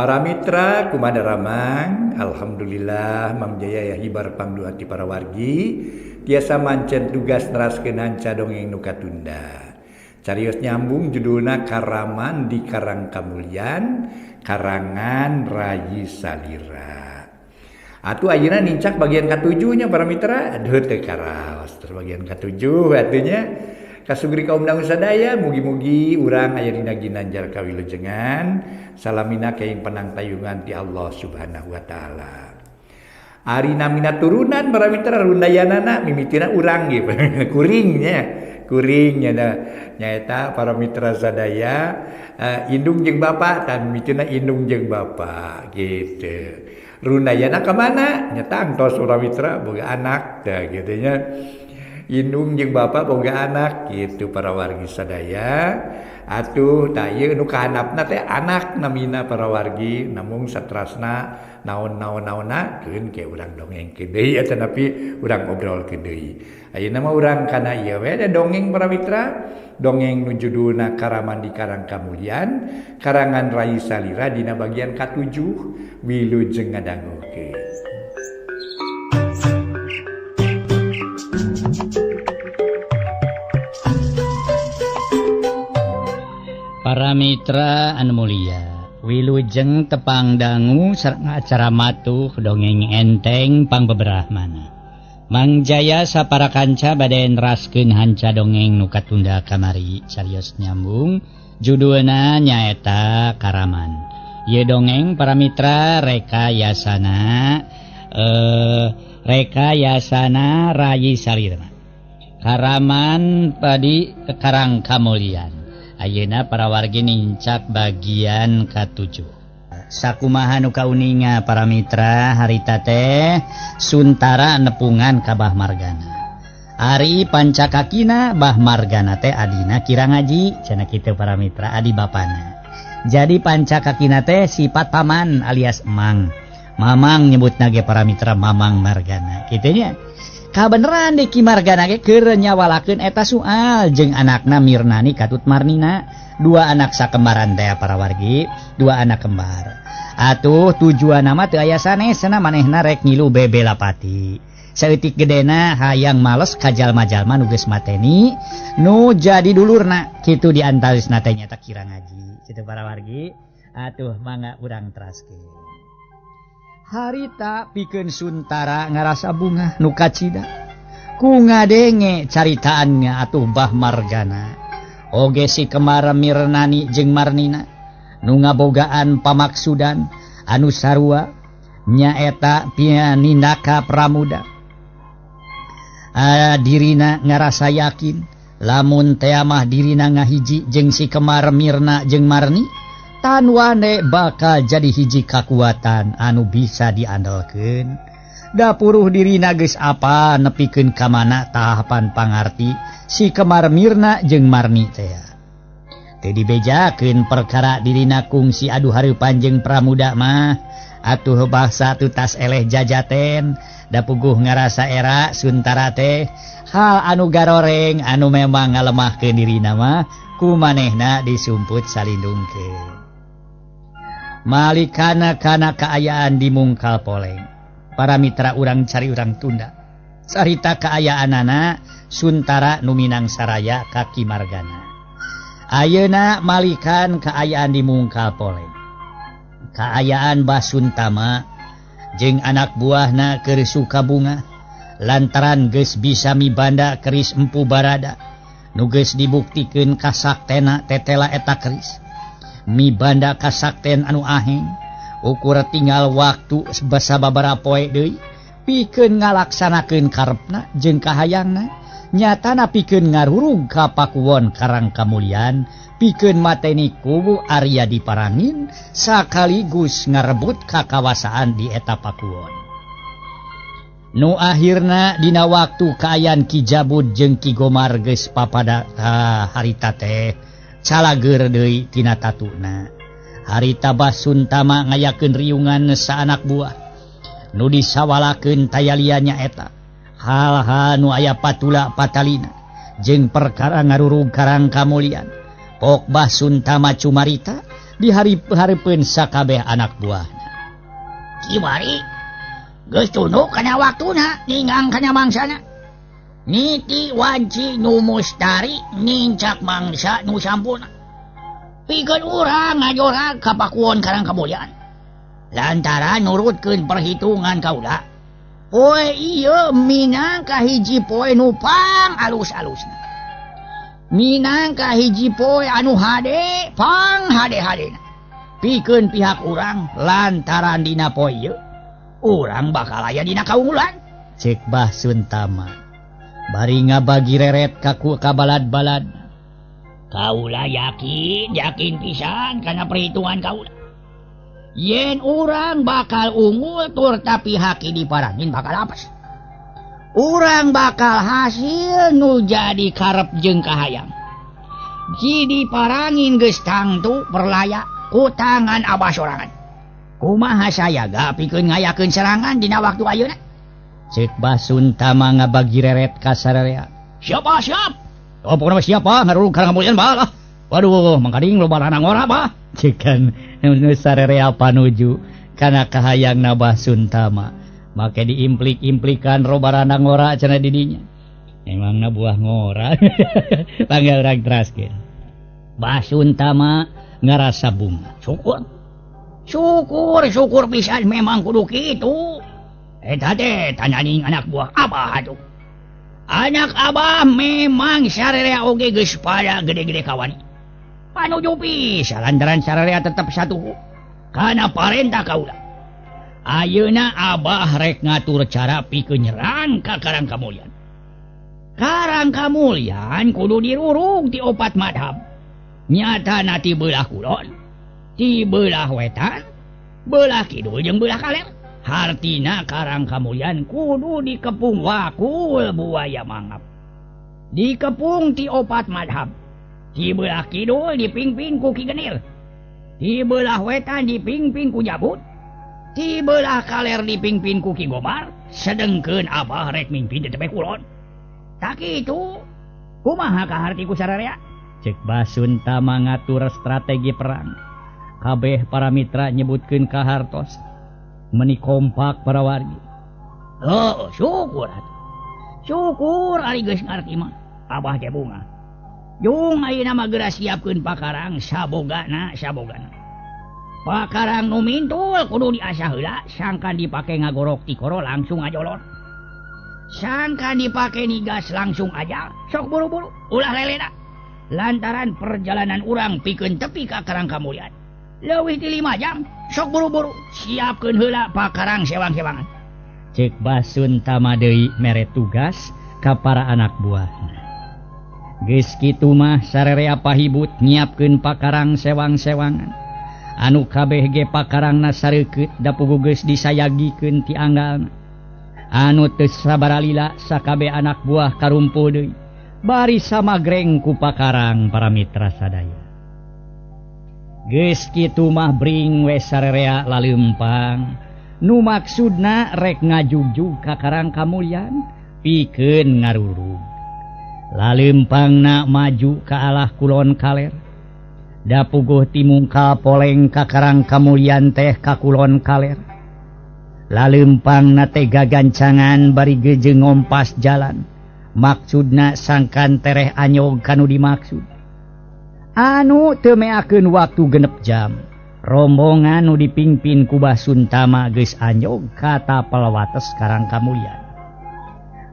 Para mitra kumaha daramang, alhamdulillah Mang Jaya ya hibar pangdua ti para wargi tiasa mancen tugas neraskeun hanca dongeng nu katunda. Carios nyambung judulna Karaman di Karang Kamulyan, karangan Rayi Salira. Atuh ayeuna nincak bagian katujuhnya para mitra, aduh teu karaos terus bagian katujuh atunya. Kasugri kaum dangu sadaya, mugi-mugi urang aya dina ginanjar kawilujengan, salamina kaing panangtayungan ti Allah Subhanahu wa taala. Ari namina turunan para mitra rundayanana mimitina urang ge kuringnya, kuringnya da nyaeta para mitra sadaya indung jeung bapa tan mimitina indung jeung bapa gitu. Rundayana ka mana? Nya tangtos para mitra boga anak tah kitu nya. Indung jeung bapa boga anak gitu para wargi sadaya. Atuh tah ieu nu kahandapna teh anak namina para wargi, namung satrasna naon-naon-naonna keun ke urang dongengkeun deui eta tapi urang obrolkeun deui. Ayeuna mah urang kana ieu we dongeng para mitra, dongeng nu judulna Karaman di Karang Kamulyan, karangan Rayi Salira dina bagian katujuh, wilujeng ngadangukeun. Para mitra anu mulia, wilujeng tepang dangu sareng acara matuh dongeng enteng pangbeberahmana. Mang Jaya sapara kanca bade neraskeun hanca dongeng nu katunda kamari carios nyambung judulna nyaeta Karaman. Ieu dongeng para mitra rekayasana rekayasana Rayi Salira. Karaman padi Karang Kamulyan. Ayeuna para wargi nincak bagian katujuh. Sakumaha nu kauninga para mitra harita teh Suntara nepungan ka Bah Margana. Ari pancakakina Bah Margana teh adina Ki Rangaji cenah kitu para mitra adi bapana. Jadi pancakakina teh sifat paman alias emang. Mamang nyebutna ge para mitra Mamang Margana. Kitu nya. Kabeneran deh Ki Margana ge keur nyawalakeun eta soal jeung anakna Mirnani katut Marnina, dua anak sakembaran teh para wargi, dua anak kembar. Atuh tujuanna mah teu aya sanes cenah manehna rek ngilu bebelapati. Saeutik gedena hayang males ka jalma-jalma nu geus mateni nu jadi dulurna kitu di antawisna teh nyaeta Ki Rangaji. Kitu para wargi, atuh mangga urang teraskeun. Harita pikeun Suntara ngarasa bungah nu kacida. Ku ngadenge caritaannya atuh Bah Margana. Oge si kemar Mirnani jeung Marnina nu ngabogaan pamaksudan anu sarua nyaeta pianindaka Pramuda. Dirina ngarasa yakin lamun tea mah dirina ngahiji jeung si kemar Mirna jeung Marni tanwane bakal jadi hiji kakuatan anu bisa diandalkeun. Dapuruh dirina geus apa nepikeun ka mana tahapan pangarti si kemar Mirna jeung Marni teh. Teu dibejakeun perkara dirina kungsi adu hareupan jeung Pramuda mah atuh basa tutas eleh jajaten dapuguh ngarasa era Suntara teh hal anu garoreng anu memang ngalemahkeun dirina mah ku manehna disumput salindungkeun. Malikana kana kaayaan di Mungkal Poleng. Para mitra urang cari urang tunda. Carita kaayaanana Suntara nu minang saraya ka Ki Margana. Ayeuna malikan kaayaan di Mungkal Poleng. Kaayaan Bah Suntama jeung anak buahna keur sukabunga lantaran geus bisa mibanda keris Empu Barada nu geus dibuktikeun kasaktena tetela eta keris. Mibanda kasakten anu aheng ukur tinggal waktu sababaraha poe deui pikeun ngalaksanakeun karepna jeung kahayangna nyatana pikeun ngarurug ka Pakuwon Karang Kamulyan pikeun mateni kubu Arya Diparangin sakaligus ngarebut kakawasaan di eta Pakuwon. Nu akhirna dina waktu kaayaan Ki Jabud jeung Ki Gomar geus papada harita teh calageur deui tina tatuna. Harita Bah Suntama ngayakeun riungan saanak buah nu disawalakeun taya lian nyaeta hal-hal nu aya patula patalina jeung perkara ngarurug Karang Kamulyan. Pok Bah Suntama cumarita Di hareupeun sakabeh anak buahna. Kiwari geus tunduk kana waktuna ninggang kana mangsana. Niti wanci nu mustari nincak mangsa nu sampurna. Pikeun urang ngajorag ka Pakuwon Karang Kamulyan. Lantaran nurutkeun perhitungan kaula. Poe ieu minangka hiji poe nu pang alus-alusna. Minangka hiji poe anu hade pang hade-hadena. Pikeun pihak urang lantaran dina poe ieu urang bakal aya dina kaunggulan. Cek Bah Suntama. Bari ngabagi reret kaku kabalad-balad. Kaula yakin, yakin pisan kana perhitungan kaula. Yen urang bakal unggul tur tapi haki diparangin bakal apes. Urang bakal hasil nu jadi karep jeung kahayang. Jadi parangin geus tangtu perlaya ku tangan abah sorangan. Kumaha sayaga pikeun ngayakeun serangan dina waktu ayeuna? Cek Bah Suntama ngabagi reret ka sararea. Siapa siap? Oh, pokoknya siapa ngarurug Karang Kamulyan bah lah. Waduh, mangkading loba lanang ngora bah. Cekan nu sararea panuju kana kahayangna Bah Suntama. Make diimplik-implikan robarana ngora cenah di dinya. Emangna buah ngora. Panggil urang teraskeun. Bah Suntama ngarasa bunga. Syukur. Syukur, syukur pisan memang kudu kitu. Eta teh tananing anak buah abah atuh. Anak abah memang sararea oge geus pada gede-gede kawani. Panuju pisan lantaran sararea tetep satuhu kana parentah kaula. Ayeuna abah rek ngatur cara pikeun nyerang ka Karang Kamulyan. Karang Kamulyan kudu dirurug ti opat madhab. Nyatana ti beulah kulon, ti beulah wetan, beulah kidul jeung beulah kaler. Hartina Karang Kamulyan kudu dikepung wakul buaya mangap. Dikepung ti opat madhab. Ti beulah kidul dipingpin ku Ki Genil. Ti beulah wetan dipingpin ku Jabut. Ti beulah kaler dipingpin ku Ki Gomar. Sedengkeun abah rek mimpin di tebeh kulon. Tak kitu. Kumaha kaharti ku sararea? Cek Bah Suntama ngatur strategi perang. Kabeh para mitra nyebutkeun kahartos. Meni kompak para wargi. Oh, syukur atuh. Syukur ari geus ngarti mah. Abah teh bunga. Jung ayeuna mah geura siapkeun pakarang sabogana sabogana. Pakarang nu mintul kudu diasah heula sangkan dipake ngagorok tikoro langsung ajolor. Sangkan dipake nigas langsung aja sok buru-buru ulah lelena. Lantaran perjalanan urang pikeun tepi ka Karang Kamulyan. Leuwih ti 5 jam sok buru-buru siapkeun heula pakarang sewang-sewangan. Cek Bah Suntama deui mere tugas ka para anak buahna. Geus kitu mah sararea pahibut nyiapkeun pakarang sewang-sewangan. Anu kabeh ge pakarangna sareukeut da puguh geus disayagikeun ti anggalna. Anu teu sabaralila sakabeh anak buah karumpul deui. Bari samagreng ku pakarang para mitra sadaya. Geus kitu mah bring we sararea laleumpang. Nu maksudna rek ngajugjug ka Karang Kamulyan pikeun ngarurug. Laleumpangna maju ka alah kulon kaler. Da puguh timungkal poleng ka Karang Kamulyan teh ka kulon kaler. Laleumpangna teh gagancangan bari gejeung ngompas jalan. Maksudna sangkan tereh anyog kanu dimaksud. Anu teu meakeun waktu 6 jam. Rombongan nu dipingpin ku Bah Suntama geus anyog ka tapel wates Karang Kamulyan.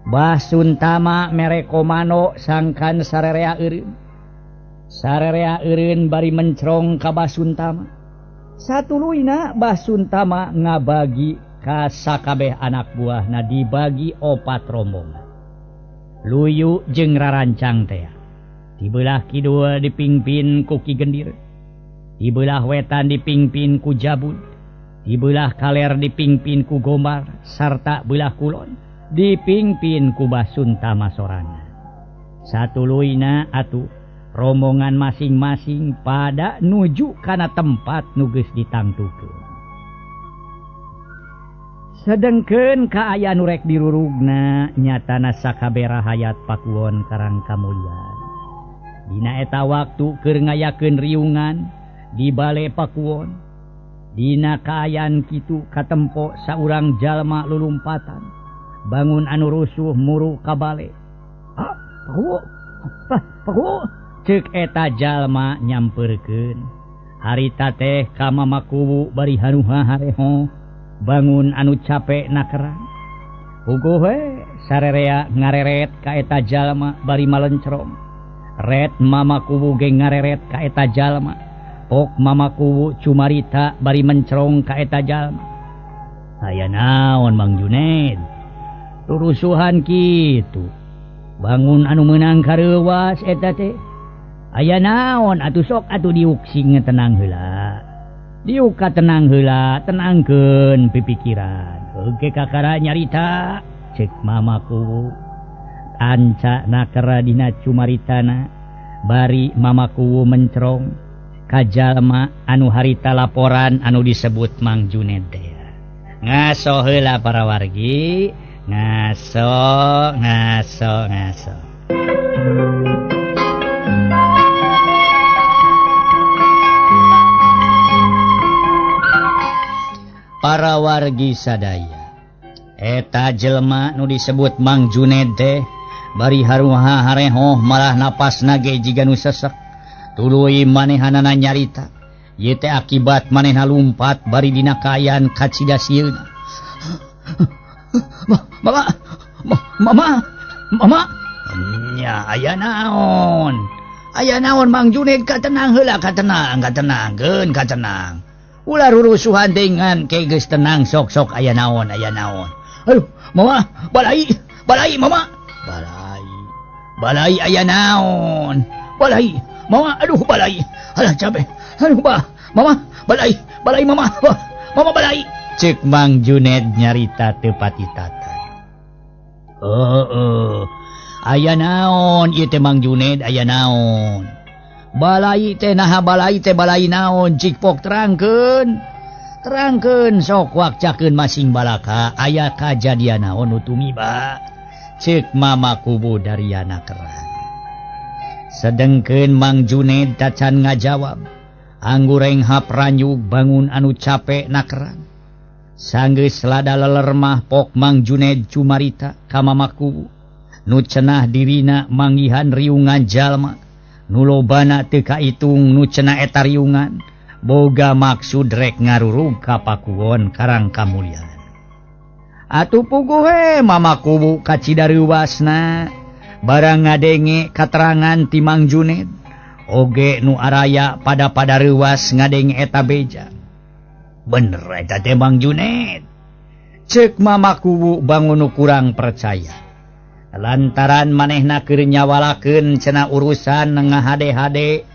Bah Suntama mere komando sangkan sararea eureun. Sararea eureun bari mencrong ka Bah Suntama. Satuluyna Bah Suntama ngabagi ka sakabeh anak buahna dibagi 4 rombongan. Luyu jeung rarancang teh. Di belah kidul dipingpin ku Ki Gendir. Di belah wetan dipingpin ku Jabud. Di belah kaler dipingpin ku Gomar sarta belah kulon dipingpin ku Bah Suntama sorangan. Satuluyna atuh rombongan masing-masing pada nuju kana tempat nu geus ditangtukeun. Sedengkeun kaayaan nu rek dirurugna nyatana sakabeh rahayat Pakuwon Karang Kamulyan. Dina eta waktu keur ngayakeun riungan Di bale Pakuwon dina kaayaan kitu katempo saurang jalma lulumpatan bangun anu rusuh muru ka bale. Ha, Pakuwo, Pakuwo, ceuk eta jalma nyamperkeun. Harita teh ka Mama Kuwu bari haruha hareho bangun anu capek nakerang. Puguh we sarerea ngareret ka eta jalma bari malencrong. Ret Mama Kuwu ge ngareret ka eta jalma. Pok Mama Kuwu cumarita bari mencrong ka eta jalma. Aya naon Mang Juned? Rurusuhan kitu. Bangun anu meunang kareuwas eta teh. Aya naon atuh sok atuh diuk sing tenang heula. Diuk ka tenang heula, tenangkeun pipikiran. Oke kakara nyarita cek Mama Kuwu. Anca nakera dina cumaritana bari Mama Kuwu mencrong ka jalma anu harita laporan anu disebut Mang Juned teh. Ngaso heula para wargi, ngaso ngaso ngaso. Para wargi sadaya, eta jelema nu disebut Mang Juned teh bari haruha harehoh malah napasna ge jiga nu sesek. Tuluy manehanana nyarita, ieu teh akibat manehna lumpat bari dina kaayaan kacida sieuna. Mama, mama, mama, nya aya naon? Aya naon Mang Juned katenang heula katenang, katenangkeun katenang. Ulah rurusuhan dengan ke geus tenang sok-sok aya naon aya naon. Aduh, mama, balai, balai mama. Balai. Balai aya naon? Balai, mama, aduh balai. Alah capek. Aduh bah, mama, balai, balai mama. Bah, mama balai. Ceuk Mang Juned nyarita teu patitatan. Heeh. Aya naon ieu teh Mang Juned aya naon? Balai teh naha balai teh balai naon cik pok terangkeun. Terangkeun sok wakcakeun masing balaka aya kajadian naon nu tumiba. Ceuk Mama Kuwu dariana kerang. Sedengkeun Mang Juned tacan ngajawab. Anggureng hapranyug bangun anu capek nakerang. Sanggeus lada leler mah pok Mang Juned cumarita ka Mama Kuwu. Nu cenah dirina manggihan riungan jalma. Nu lobana teu kaitung nu cenah eta riungan boga maksud rek ngarurug ka Pakuwon Karang Kamulyan. Atuh puguh we Mama Kuwu kacida reuwasna barang ngadenge katerangan ti Mang Juned oge nu araya pada-pada reuwas ngadenge eta beja. Bener eta teh Mang Juned. Ceuk Mama Kuwu bangun nu kurang percaya. Lantaran manehna keur nyawalakeun cenah urusan ngahade-hade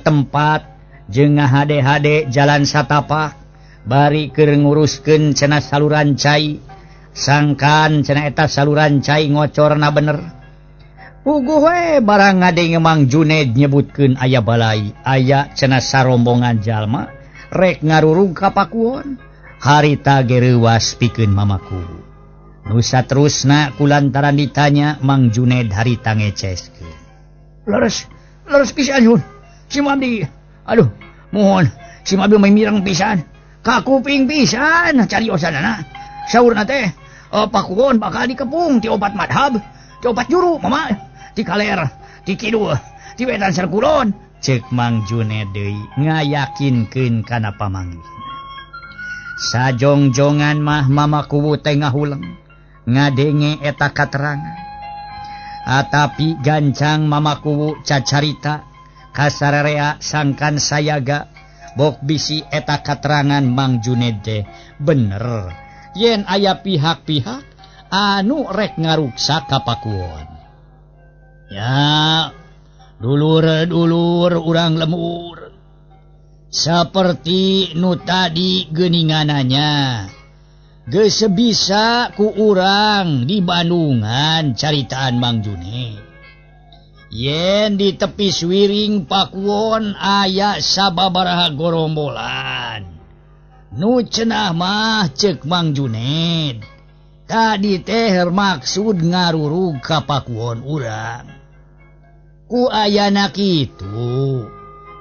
tempat jeung ngahade-hade jalan satapak bari keur nguruskeun cenah saluran cai sangkan cenah eta saluran cai ngocorna bener. Puguh we barang ngadenge Mang Juned nyebutkeun aya balai aya cenah sarombongan jalma rek ngarurug ka Pakuwon harita ge reuwas pikeun Mama Kuwu. Nu saterusna kulantaran ditanya Mang Juned harita ngeceskeun. Leres, leres pisan yun. Si Mabdi, aduh, mohon si Mabdi mireng pisan. Kakuping pisan cariosanana. Saurna teh Pakuwon bakal dikepung ti opat madhab, ti opat juru, mama, ti kaler, ti kidul, ti wetan sarkulon. Ceuk Mang Juned deui ngayakinkeun kana pamanggih. Sajongjongan mah Mama Kuwu teh ngahuleng ngadenge eta katerangan. Atapi gancang Mama Kuwu cacarita kasararea sangkan sayaga bok bisi eta katerangan Mang Juned teh bener yen aya pihak-pihak anu rek ngaruksak ka Pakuwon. Ya, dulur-dulur urang lemur saperti nu tadi geuningananya geus bisa ku urang di Bandungan caritaan Mang Juned. Yen di tepi suwiring Pakuwon aya sababaraha gorombolan. Nu cenah mah ceuk Mang Juned tadi teh maksud ngarurug ka Pakuwon urang. Ku ayana kitu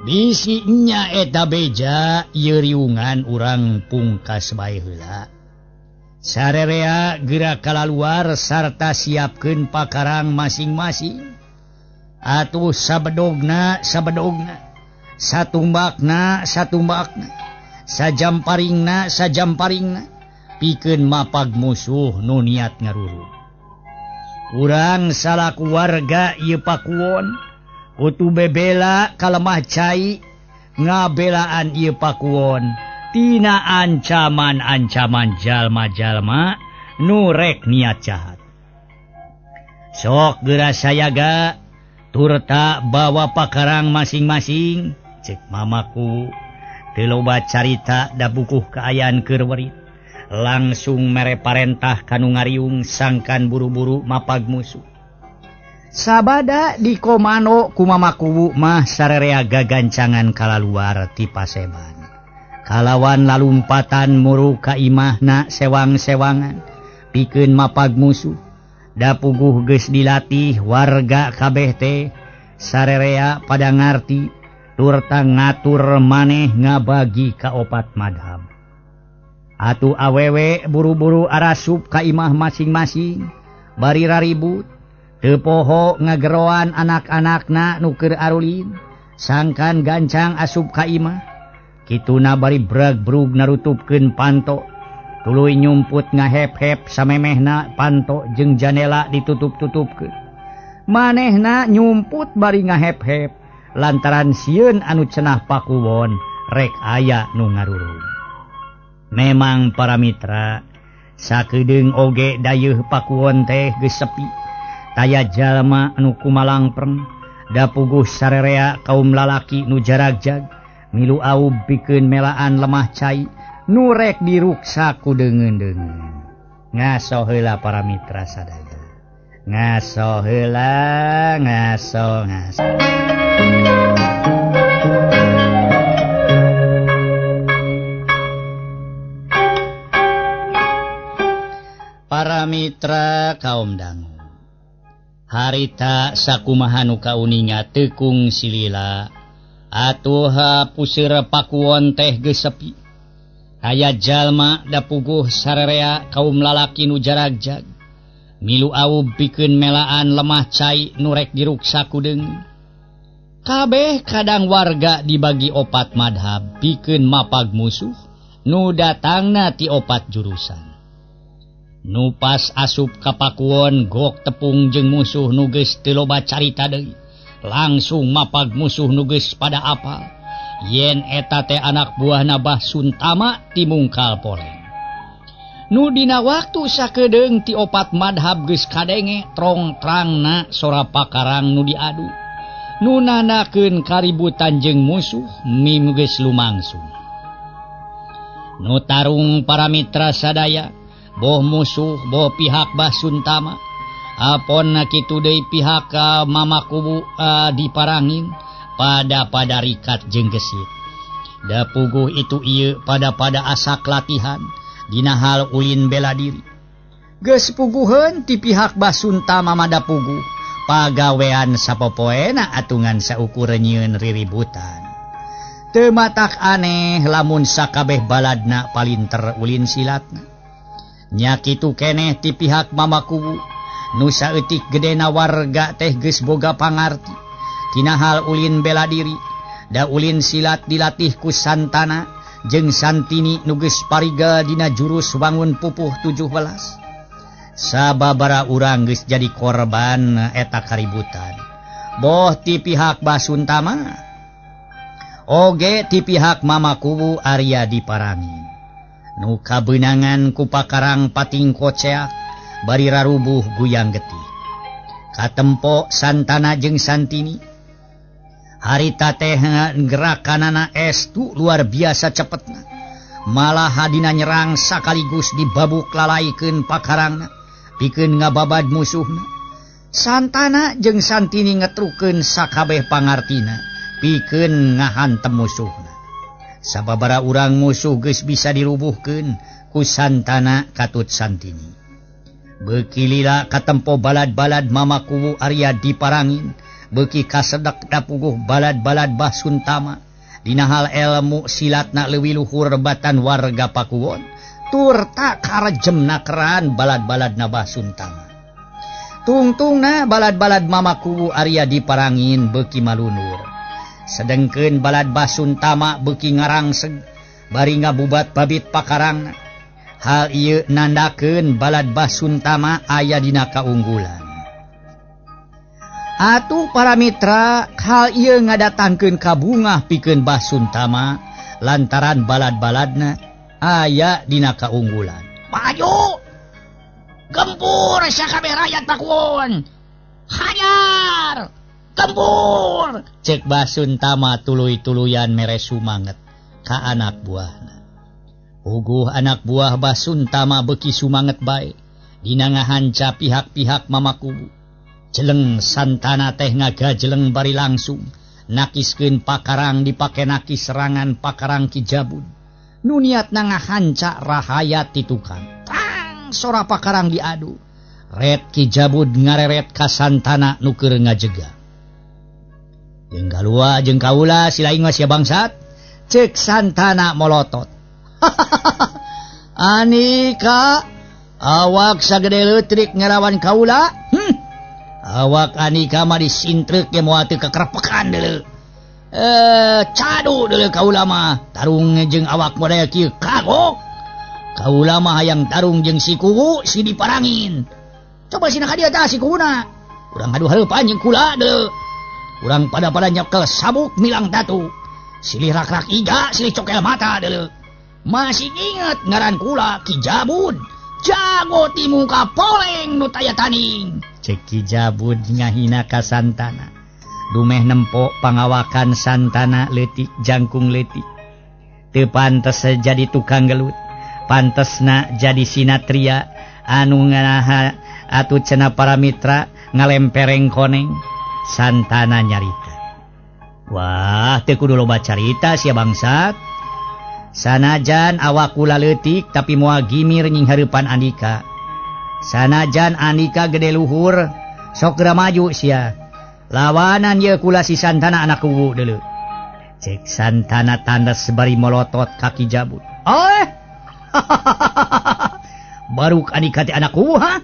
Bisi nya eta beja ieu riungan urang pungkas bae heula. Sarerea geura kalaluar sarta siapkeun pakarang masing-masing. Atuh sabedogna sabedogna, satumbakna satumbakna, sajamparingna sajamparingna, pikeun mapag musuh nu niat ngarurug. Urang salaku warga ieu Pakuwon kutu bebela kalemah cai ngabelaan ieu Pakuwon tina ancaman-ancaman jalma-jalma nu rek niat jahat. Sok geura sayaga turta bawa pakarang masing-masing, cek mamaku. Teu loba carita da bukuh kaayaan keur werit. Langsung mere parentah kanu ngariung sangkan buru-buru mapag musuh. Sabada dikomano ku mamakuwu mah sarerea gagancangan kalaluar ti paseban. Kalawan lalumpatan muru ka imahna sewang-sewangan pikeun mapag musuh. Da puguh geus dilatih warga kabeh teh sarerea pada ngarti turta ngatur maneh ngabagi ka opat madhab. Atuh awewe buru-buru arasup ka imah masing-masing bari raribut. Teu poho ngageroan anak-anakna nu keur arulin sangkan gancang asup ka imah. Kituna bari brag-brug narutupkeun panto, tuluy nyumput ngahep-hep samemehna panto jeung janela ditutup-tutupkeun. Manehna nyumput bari ngahep-hep lantaran sieun anu cenah Pakuwon rek aya nu ngarurug. Memang para mitra sakedeung oge dayeuh Pakuwon teh geus sepi. Taya jalma anu kumalangpreng da puguh sarerea kaum lalaki nu jaragjag milu aub pikeun melaan lemah cai nu rek diruksa ku deungeun-deungeun. Ngaso heula para mitra sadaya. Ngaso heula, ngaso ngaso. Para mitra kaum dangu. Harita sakumaha nu kauninga tekung silila atuh puseur Pakuwon teh geus sepi. Aya jalma da puguh sarerea kaum lalaki nu jaragjag milu aub pikeun melaan lemah cai nu rek diruksa ku deungeun. Kabeh kadang warga dibagi opat madhab pikeun mapag musuh nu datangna ti opat jurusan. Nu pas asup ka Pakuwon gok tepung jeung musuh nu geus teu loba carita deui. Langsung mapag musuh nu geus pada apal yen eta teh anak buahna Bah Suntama ti Mungkal Poleng. Nu dina waktu sakedeung ti opat madhab geus kadenge trong-trangna sora pakarang nu diadu. Nu nanakeun kaributan jeung musuh mim geus lumangsung. Nu tarung para mitra sadaya boh musuh boh pihak Bah Suntama apon kitu deui pihak Mama Kuwu diparangin pada-pada rikat jeung gesit. Da puguh itu ieu pada-pada asak latihan dina hal ulin bela diri. Geus puguheun ti pihak Bah Suntama mada puguh pagawean sapopoena atungan saukur nyieun riributan. Teu matak aneh lamun sakabeh baladna palinter ulin silatna. Nya kitu keneh ti pihak Mama Kuwu nu saeutik gedena warga teh geus boga pangarti tina hal ulin bela diri. Da ulin silat dilatih ku Santana jeung Santini nu geus pariga dina jurus wangun pupuh 17. Sababara urang geus jadi korban eta kaributan. Boh ti pihak Bah Suntama oge ti pihak Mama Kuwu Arya diparangin. Nu kabeunangan ku pakarang pating koceak bari rarubuh guyang getih. Katempo Santana jeung Santini harita teh gerakanana estu luar biasa cepetna. Malah hadina nyerang sakaligus dibabuk lalaikeun pakarangna pikeun ngababad musuhna. Santana jeung Santini ngetrukeun sakabeh pangartina pikeun ngahantem musuhna. Sababara urang musuh geus bisa dirubuhkeun ku Santana katut Santini. Beuki lila katempo balad-balad Mama Kuwu Arya diparangin Beuki kasedek dapuguh balad-balad Bah Suntama. Dina hal elmu silatna leuwih luhur batan warga Pakuwon. Turta karejemna keran balad-baladna Bah Suntama. Tungtungna balad-balad Mama Kuwu Arya Diparangin beuki malunur. Sedengkeun balad Bah Suntama beuki ngarangseg bari ngabubat babit pakarangna. Hal ieu nandakeun balad Bah Suntama aya dina kaunggulan. Atuh para mitra, hal ieu ngadatangkeun kabungah pikeun Bah Suntama lantaran balad-baladna aya dina kaunggulan. Maju! Gempur sakabeh rakyat Pakuwon. Hajar! Gempur! Cek Bah Suntama tuluy-tuluyan mere sumanget ka anak buahna. Puguh anak buah Bah Suntama beuki sumanget bae dina ngahanca pihak-pihak Mama Kuwu. Jeleng Santana teh ngagajeleng bari langsung nakiskeun pakarang dipake nakis serangan pakarang Ki Jabud. Nu niatna ngahanca rahayat ti tukang. Tang sora pakarang diadu. Ret Ki Jabud ngareret ka Santana nu keur ngajega. Jeung kalua jeung kaula sila ingas ya bangsat. Cek Santana molotot. Anika awak sagede leutrik ngarawan kaula. Awak Anika mah disintreuk ge moal teu kekerepekan deuleu. Cadu deuleu kaula mah tarung jeung awak model kieu kagok. Kaula mah hayang tarung jeung si Kuwu si Diparangin. Coba sina ka dieu tah si Kuwuna. Urang adu hareupan jeung kula deuleu. Urang pada-pada nyekel sabuk milang tatu. Silih rak-rak iga, silih cokel mata deuleu. Masih inget ngaran kula Ki Jabud. Jago ti muka poleng nu taya taning. Cek Ki Jabud ngahina ka Santana. Dumeh nempo pangawakan Santana leutik jangkung leutik. Teu pantes jadi tukang gelut. Pantesna jadi sinatria anu nganaha atuh cenah para mitra ngalempereng koneng. Santana nyarita. Wah, teu kudu loba carita sia bangsat. Sanajan awak kula leutik tapi moal gimir nying hareupan Andika. Sanajan Andika gede luhur, sok geura maju sia. Lawanan ye kula si Santana anak kuwu deuleu. Cek Santana tandas bari molotot ka Ki Jabud. Oh. Baruk Andika teh anak kuwu ha?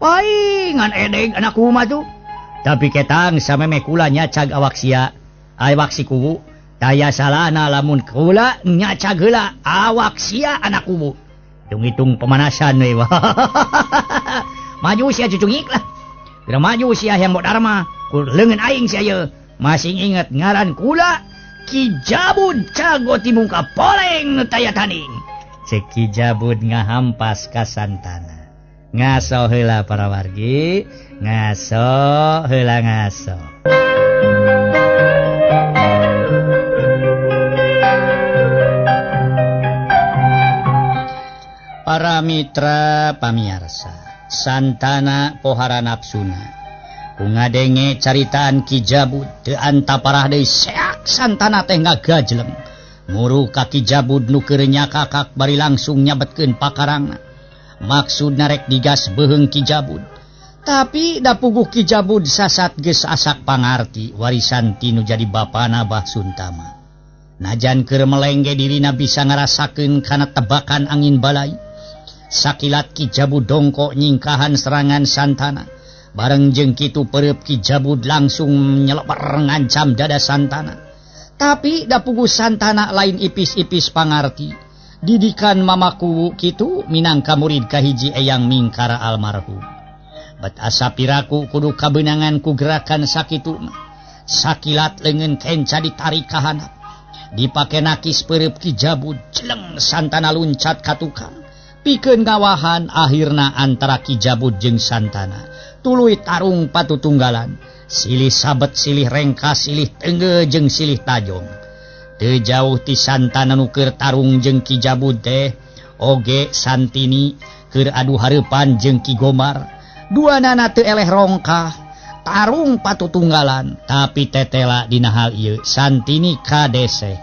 Paingan edeg anak kuwu mah tuh. Tapi ketang samemeh kula nyacag awak sia, awak si kuwu. Daya salahna lamun kula nyacag heula awak sia anak kuwu. Hitung-hitung pemanasan we. Maju sia cucungik lah. Geura maju sia yang Dharma. Ku leungeun aing sia ye. Masih inget ngaran kula Ki Jabud jago ti mungka poleng nu taya taning. Cek Ki Jabud ngahampas ka Santana. Ngaso heula para wargi, ngaso heula ngaso. Para mitra pamiarsa, Santana pohara nafsuna. Ku ngadenge caritaan Ki Jabud teu antaparah deui seak Santana teh ngagajeleng. Muru ka Ki Jabud nu keur nyakakak bari langsung nyabetkeun pakarangna. Maksudna rek digas beuheung Ki Jabud. Tapi da puguh Ki Jabud sasat geus asak pangarti warisan ti nu jadi bapana Bah Suntama. Najan keur melengge dirina bisa ngarasakeun kana tebakan angin balai. Sakilat Ki Jabud dongkok nyingkahan serangan Santana. Bareng jeung kitu pereup Ki Jabud langsung nyeleper ngancam dada Santana. Tapi da puguh Santana lain ipis-ipis pangarti. Didikan Mama Kuwu kitu minangka murid kahiji Eyang Mingkara almarhum. Bet asa piraku kudu kabeunangan ku gerakan sakitu mah. Sakilat leungeun kenca ditarik ka handap. Dipake nakis pereup Ki Jabud jeleng Santana luncat ka tukang. Pikeun ngawahan akhirna antara Ki Jabud jeung Santana tuluy tarung patutunggalan. Silih sabet, silih rengkas, silih tengge jeung silih tajong. Teu jauh ti Santana nu keur tarung jeung Ki Jabud teh oge Santini keur adu hareupan jeung Ki Gomar. Duanana teu eleh rongkah, tarung patutunggalan, tapi tetela dina hal ieu Santini kadeseh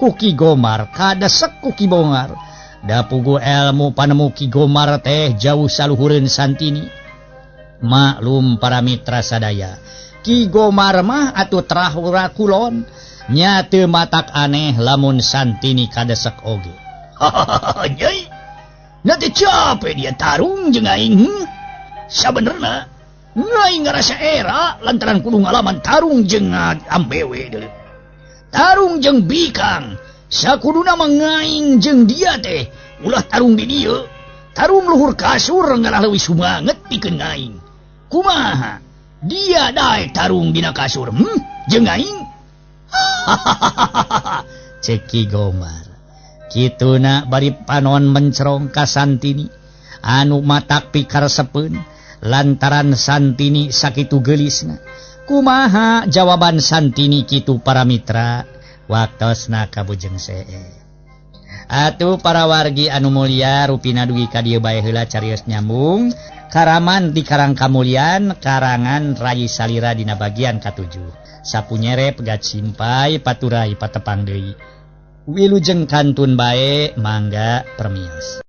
ku Ki Gomar, kadesek ku Ki Bongar. Da puguh elmu panemu Ki Gomar teh jauh saluhureun Santini. Maklum para mitra sadaya, Ki Gomar mah atuh terahura kulon nya teu matak aneh lamun Santini kadesek oge. Nyai, nanti capek dia tarung jeung aing. Sabenerna aing ngarasa era lantaran kudu ngalaman tarung jeung ambewe deui. Tarung jeung bikang sakuduna mah ngaing jeung dia teh ulah tarung di dieu. Tarung luhur kasur ngarah leuwih sumanget pikeun aing. Kumaha? Dia daek tarung dina kasur, jeung aing. Cek Ki Gomar. Kituna bari panon mencerong ka Santini anu matak pikaresepeun lantaran Santini sakitu geulisna. Kumaha jawaban Santini kitu para mitra waktosna kabujeng see. Atuh para wargi anu mulia rupina dugi ka dieu bae heula carios nyambung Karaman di Karang Kamulyan karangan Rayi Salira dina bagian katujuh. Sapu nyere pegat simpai paturai patepang deui. Wilujeng kantun bae mangga permios.